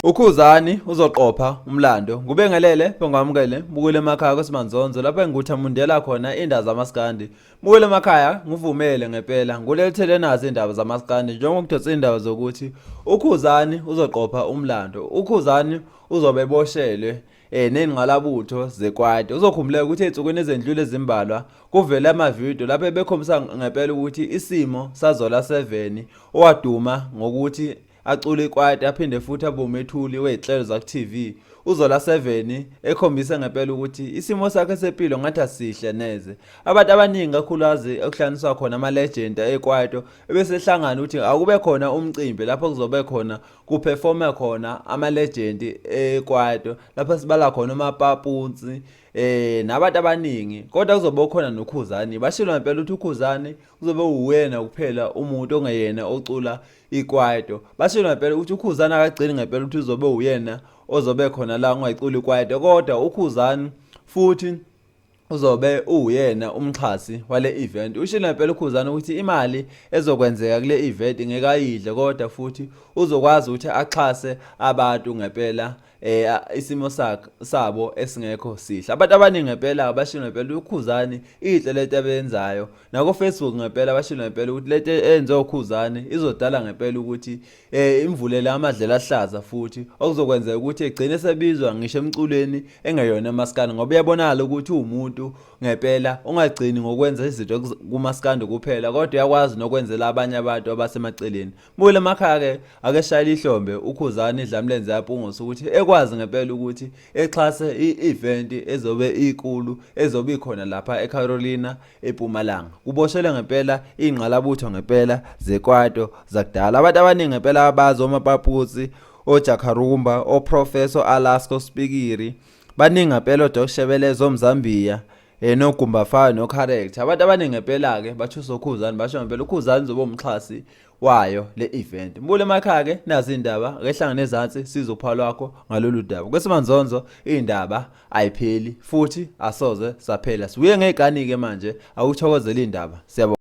Ukhuzani uzoqopha umlando. Ngubengelele bengamukele bukele emakhaya kwesimanzonzo lapho engikuthamundela khona indaba zamaskandi. Bukele emakhaya ngivumele ngempela ngulethele nazo indaba zamaskandi njengoba kudonsa indaba zokuthi uKhuzani uzoqopha umlando. UKhuzani uzobe eboshelwe nengqalabutho zekwaito. Uzokhumbuleka ukuthi ey'nsukwini ezendlule ezimbalwa kuvele amavidiyo lapho ebekhombisa ngempela ukuthi isimo saZola 7 owaduma ngokuthi acule ikwaito aphinde futhi abe umethuli wey'nhlelo zaku-TV uZola 7 ekhombise ngempela ukuthi isimo sakhe sempilo ngathi asihle neze. Abantu abaningi kakhulukazi okuhlanganiswa khona ama-legend ekwaito ebesehlangana ukuthi akube khona umcimbi lapho kuzobe khona kuphefome khona ama-legend ekwaito lapho sibala khona uMapapunsi nabantu abaningi kodwa kuzobe khona noKhuzani. Bashilo ngempela ukuthi uKhuzani uzobe uwena kuphela umuntu ongeyena ocula ikwaito. Bashilo ngempela ukuthi uKhuzani akagcini ngempela ukuthi uzobe uyena ozobe khona la ongayiculi ikwaito kodwa uKhuzani futhi uzobe uwuyena umxhasi wale event. Ushilo ngempela uKhuzani ukuthi imali ezokwenzeka kule event ngeke ayidle kodwa futhi uzokwazi ukuthi axhase abantu ngempela isimo sakhe sabo esingekho sihle. Abantu abaningi ngempela bashilo ngempela uKhuzani inhle lento abenzayo. Nako Facebook ngempela bashilo ngempela ukuthi lento eyenziwa uKhuzani izodala ngempela ukuthi imvulele amadlela ahlaza futhi okuzokwenzeka ukuthi egcine sebizwa ngisho emculweni engeyona emaskandi ngoba uyabonakala ukuthi uwumuntu ngempela ongagcini ngokwenza izinto kumaskandi kuphela kodwa uyakwazi nokwenzela abanye abantu abasemaceleni. Buyela emakhaya ke ake shayela ihlombe uKhuzani Dlamlenze yaPungose ukuthi ekwazi ngempela ukuthi exhase i-event ezobe ikulu ezobe ikhona lapha eCarolina eMpumalanga. Kuboshelwe ngempela ingqalabutho ngempela zekwaito zakudala. Abantu abaningi ngempela abazi oMapapusi, oJakarumba, oProfessor Alaska oSpikiri, baningi ngempela oDoc Shebeleza oMzambiya noGumbafayo noCharacter. Abantu abaningi ngempela-ke bathusa uKhuzani basho ngempela uKhuzani uzobe umxhasi wayo le event. Mbule emakhaya ke nazi indaba ake hlangane ezansi sizwe uphawu lwakho ngalolu daba. Kwesimanzonzo indaba ayipheli futhi asoze saphela. Sibuye ngegani ke manje awuthokozele indaba. Siyabonga.